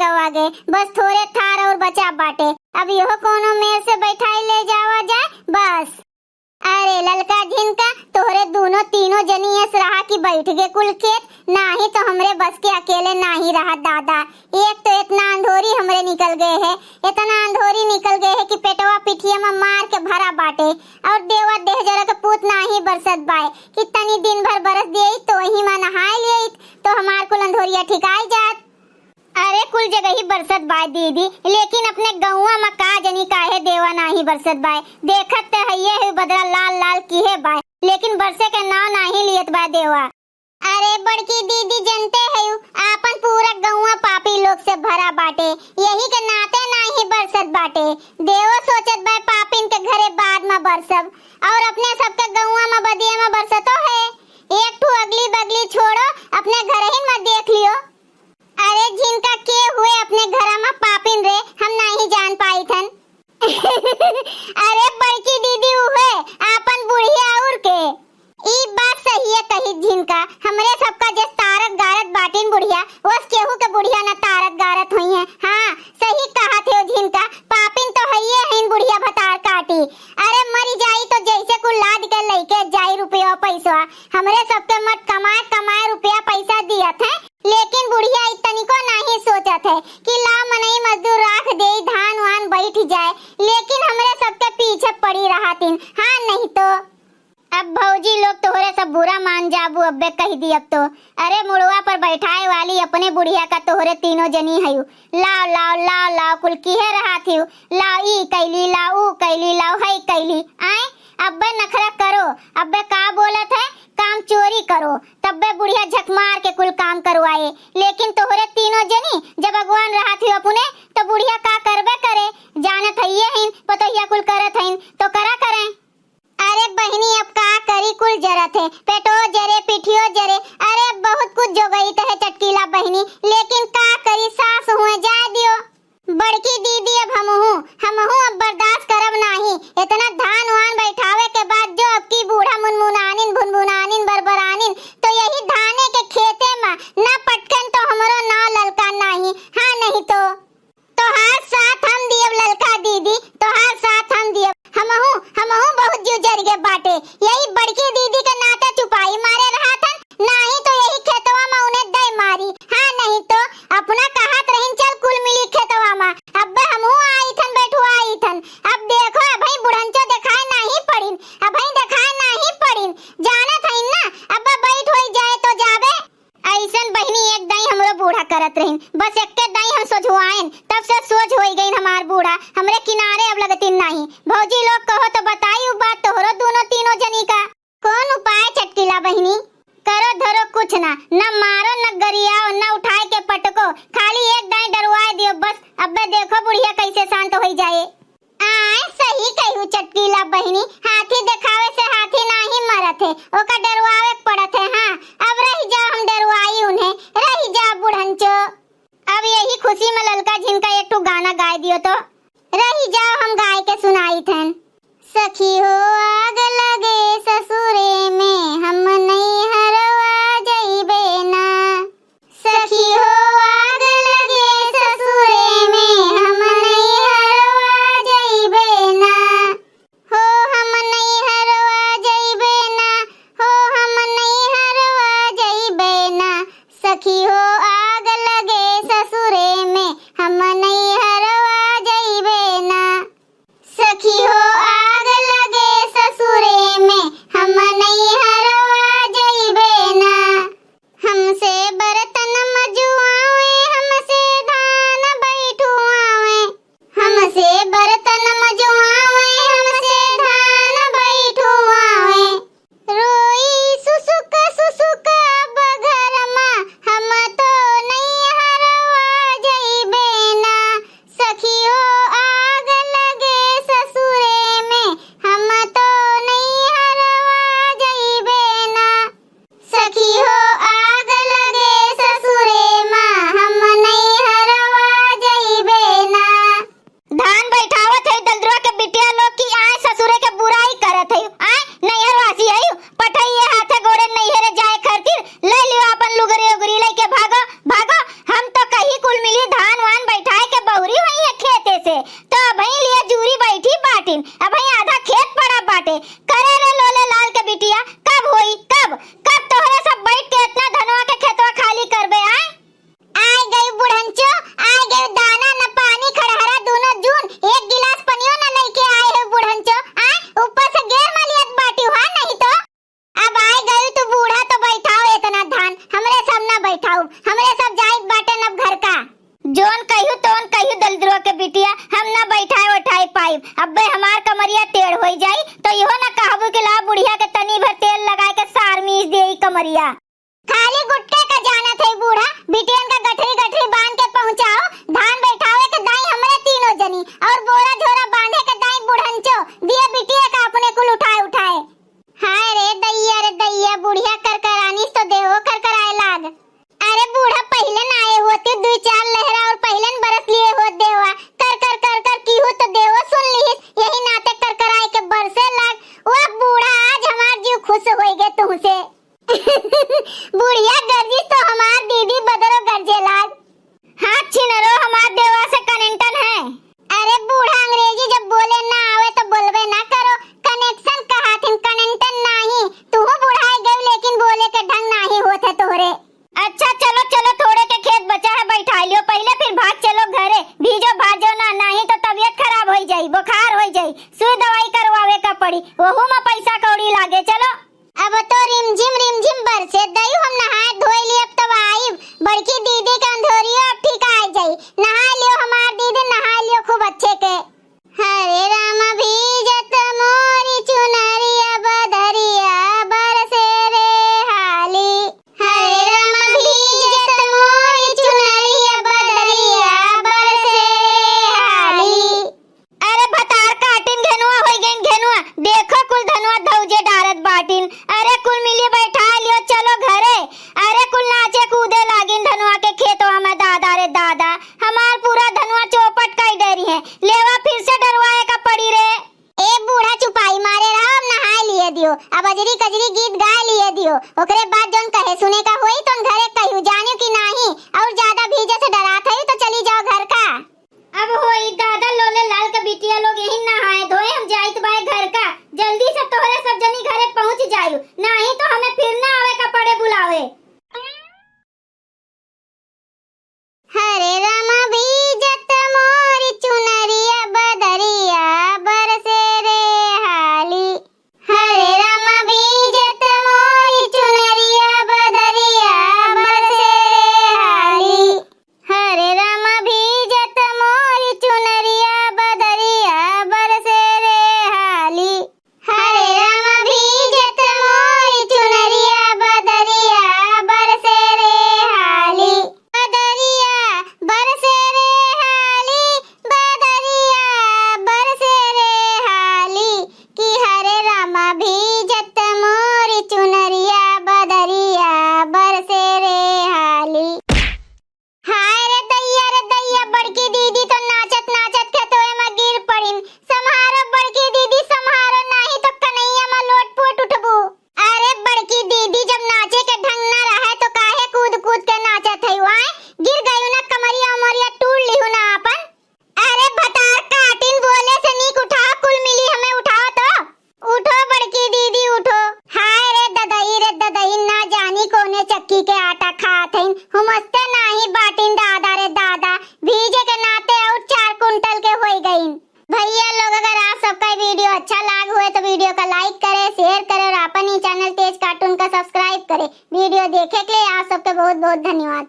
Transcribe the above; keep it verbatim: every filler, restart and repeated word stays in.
गवा गे, बस थोरे थार और बचा बाटे। अब यहो कोनो मेर से बैठाई ले जावा जाए, बस। अरे ललका झिनका, तोहरे दूनो तीनों जनी एस रहा कि बैठ गे कुल खेत, नाही तो हमरे बस के अकेले नाही रहा दादा। एक तो इतना अंधोरी हमरे निकल गए है, इतना अंधोरी निकल गए है कि पेटवा पिठिया में मार के भरा बाटे। और देवा देह जरा के पूत नाही बरसत बाय कि तनी दिन भर बरस दिए तो वही में नहाए लिए तो हमार कुल अंधोरिया ठिकाई जात। अरे कुल जगही बरसत बाय दीदी, लेकिन अपने गौवा में का जनी काहे देवा नाही बरसत बाय। देखत ते हइये है बदरा लाल लाल किहे बाय, लेकिन बरसे के नाव नाही लियत बाय देवा। अरे बड़की दीदी, जनते हयू, आपन पूरा गौवा पापी लोग से भरा बाटे, यही के नाते नाही बरसत बाटे। देवो सोचत बाय पापिन के घरे बाद में बरसब, और अपने सबके गौवा में बदिया में बरसतो है। एक ठू अगली बगली छोड़ो, अपने घरहिन में देख लियो। अरे झिनका के हुए अपने घरा में पापिन रे, हम नाही जान पाई थन। अरे बड़की दीदी उहे आपन बुढ़िया और के। ई बात सही है कही झिनका, हमरे सबका जस तारत गारत बाटिन बुढ़िया, वस केहू के बुढ़िया न तारत गारत होई है। हाँ, सही कहा थे झिनका, पापिन तो हइये हइन बुढ़िया भतार काटी। अरे मरी जाई तो जैसे कुल लाद के लइके जाई रुपया पैसा, हमरे सबके मत कमाए कमाए रुपया पैसा दियत है, लेकिन बुढ़िया ई तनिको नाही सोचत है कि ला मनई मजदूर राख देई, धान वान बैठ जाए, लेकिन हमरे सबके पीछे पड़ी रहतिन। हाँ, नहीं तो। अब भौजी लोग तोहरे सब बुरा मान जाबू, अब्बे कह दी अब तो। अरे मुड़वा पर बैठाए वाली अपने बुढ़िया का तोहरे तीनों जनी हयू। लाओ, लाओ, लाओ, लाओ, कुल किहे रहत हियू। लाओ ई कैली, लाओ ऊ कैली, लाओ हई कैली। आए, अब्बे नखरा करो, अब्बे का बोलत है, काम चोरी करो, तब्बे बुढ़िया झक मार के कुल काम करवाए। लेकिन तोहरे तीनों जनी जब अगवान रहत हियू अपने, तो बुढ़िया का करबे करे, जानत हइये हइन, पतोहिया कुल करत हइन, तो करा करें। अरे बहिनी, अब का करी, कुल जरत है, पेटो जरे, पिठियो जरे। अरे अब बहुत कुछ जोगइत है चटकीला बहिनी, लेकिन का करी, सास हुए, जाए दियो। बड़की दीदी, अब हमहू, हमहू अब बर्दाश्त करब नाही। इतना धान वान बैठावे के बाद जो अब की बूढ़ा मुनमुनानिन, भुनभुनानिन, बरबरानिन, तो यही धाने के खेते में न पटकन तो हमरो नाव ललका नाही। हाँ, नहीं तो। तोहार साथ हम दियब ललका दीदी, तोहार साथ हम दियब। हमहू, हमहू बहुत जीव जर गए बाटे। यही बड़की दीदी के नाते चुपाई मारे रहा थन, नाही तो यही खेतवा में उन्हें दे मारी। हाँ, नहीं तो अपना कहत रहिन, "चल कुल मिली खेतवा में।" अब्बे हमहू आई थन, बैठवा आई थन। अब देखो, अबही बुढ़ंचो देखाए नाही पड़िन, अबही देखाए नाही पड़िन। जानत हइन ना, अब्बे बैठ होई जाए तो जाबे। ऐसन बहिनी एक दाई हमरो बूढ़ा करत रहिन, बस एक्के दाई हम सोझुआइन, तब से सोझ होई गइन हमार बूढ़ा, हमरे किनारे अब लगतिन नाही। भौजी लोग कहो तो बताई उ बात तोहरो दूनो तीनों जनी का। कौन उपाय चटकीला बहिनी? करो धरो कुछ ना, न मारो, न गरियाओ, न उठाए के पटको, खाली एक दाई डरवाए दियो बस। अब्बे देखो बुढ़िया कैसे शांत होई जाए। आय, सही कहू चटकीला बहिनी, हाथी देखावे से हाथी नाही मरत है, ओका डरवावे के पड़त है। हाँ, अब रहि जाओ, हम डरवाई उन्हें, रहि जाओ बुढ़ंचो। अब यही खुशी में ललका झिनका एक ठो गाना गाए दियो तो। रहि जाओ, हम गाए के सुनाई थन। सखी हो आग लगे ससुरे में, हम नैहरवा जइबे ना। सखी हो आग लगे ससुरे में, हम नैहरवा जइबे ना। हो हम नैहरवा जइबे ना, हो हम नैहरवा जइबे ना। सखी हो आग लगे ससुरे में, हम नैहरवा जइबे ना। सखी हो आग लगे ससुरे में, हम नैहरवा जइबे ना। हमसे बर्तन मजुआवे, हमसे धान बैठुआवे, हमसे बर्तन मजुआवे, हमसे धान बैठुआवे। रोई सुसुक सुसुक अब घर मा, हम तो ना बैठाउब, हमरे सब जाइत बाटेन अब घर का। जौन कहियो तौन कहियो दलिद्रो के बिटिया, हम ना बैठाए उठाए पाइब। अब्बे हमार कमरिया टेढ़ होइ जाई तो इहो ना कहबू कि ला बुढ़िया के तनी भर तेल लगाए के सार मीस देई कमरिया। खाली गुटके का जानत है बूढ़ा, बिटियन का गठरी गठरी बांध के पहुँचाओ, धान बैठावे के दाई हमरे तीनों जनी, और बोरा झोरा बांधे के दाई बुढ़ंचो, दिए बिटिया का अपने कुल उठाए उठाए। हाय रे दैया रे दैया, बुढ़िया करकरानिस तो देहो करकराए लाग। अरे बूढ़ा पहिले ना आए होती, दुई चार लहरा और पहिले न बरस लिए होत देवा, कर कर कर कर कीहू तो देहो सुन लिहिस, यही नाते करकराए के बरसे लाग। वाह बूढ़ा, आज हमार जीव खुश होइगे तुहसे। बुढ़िया गरजिस तो हमार दीदी बदरो गरजे लाग। हाँ छिनरो, हमार देवा से कनेक्टन है। अरे बूढ़ा, अंग्रेजी जब बोले ना आवे तो बोलबे ना करो। कनेक्शन कहाथिन, कनेक्टन नाही। तुहू बुढ़ाए गई लेकिन बोले के ढंग नाही होत है तोहरे। अच्छा चलो चलो, थोड़े के खेत बचा है, बैठा लियो पहिले, फिर भाग चलो घरे। भीजो भाजो ना, नाही तो तबियत खराब होइ जाई, बुखार होइ जाई, सुई दवाई करवावे का पड़ी, वहू में पैसा कौड़ी लागे। चलो। अब तो रिमझिम रिमझिम बरसे, दयू हम नहाए धोए लिए, अब तब आइब। बड़की दीदी के अंधोरियो अब ठीक आ जाई। नहाए लियो हमार दीदी, नहाए लियो खूब अच्छे के। हरे राम भीजत मोरी चुनरिया बदरिया बरसे रे हाली। हरे राम भीजत मोरी चुनरिया बदरिया बरसे रे हाली। अरे भतार काटिन घेनुआ होइ गइन घेनुआ, देखो कुल धनुआ धौजे डारत बाटिन। अरे कुल मिली बैठा लियो चलो घरे। अरे कुल नाचे कूदे लागिन धनुआ के खेतवा में, दादा रे दादा, हमार पूरा धनुआ चौपट कइ डरी है। लेवा फिर से डरवाए का पड़ी रे। ए बूढ़ा चुपाई मारे रहो, अब नहाए लिए दियो, अब अजरी कजरी गीत गाए लिए दियो, ओकरे बाद जौन कहे सुने का होई तौन घरे कहियो, जानियो कि नाही, और ज्यादा भीजे से डरात है तो चली जाओ घर का। अब होई दादा लोले लाल के बिटिया लोग यही नहाए धोए, हम जाइत बाए घर का। जल्दी से तोहरे सब जनी घरे पहुँच जायु, नाही तो हमें फिर ना आवे का पड़े बुलावे। हरे राम भीजत मोरी चुनरिया बदरिया बरसे रे हाली। हरे राम भीजत मोरी चुनरिया बदरिया बरसे रे हाली। हरे राम भीजत मोरी चुनरिया बदरिया बरसे रे हाली। हरे राम भीजत मोरी चुनरिया बदरिया बरसे रे हाली। बदरिया बरसे रे हाली, बदरिया बरसे रे हाली, कि हरे राम भीजत मोरी चुनरिया बदरिया बरसे रे हाली। हाय रे दैया रे दैया, बड़की दीदी तो नाचत नाचत खेतवे में गिर पड़िन। सम्हारो बड़की दीदी सम्हारो, नाही तो कनैया में लोट पोट उठबू। अरे बड़की दीदी, जब नाचे के ढंग ना रहे तो काहे कूद कूद के नाचत है? आए गिर गयू ना, कमरिया उमरिया टूट लिहू ना आपन। अरे भतार काटिन, बोले से नीक उठाओ, कुल मिली हमें उठाओ तो। उठो बड़की दीदी उठो। हाय रे ददई रे ददई, ना जानी कौने चक्की के आटा खात हईन, हुमसते नाही बाटिन दादा रे दादा, भीजे के नाते और चार कुंटल के होई गईन। भैया लोग, अगर आप सबका वीडियो अच्छा लाग हुए तो वीडियो का लाइक करें, शेयर करें और आपन ही चैनल तेज कार्टून का सब्सक्राइब करें। वीडियो देखे के लिए आप सबके बहुत बहुत धन्यवाद।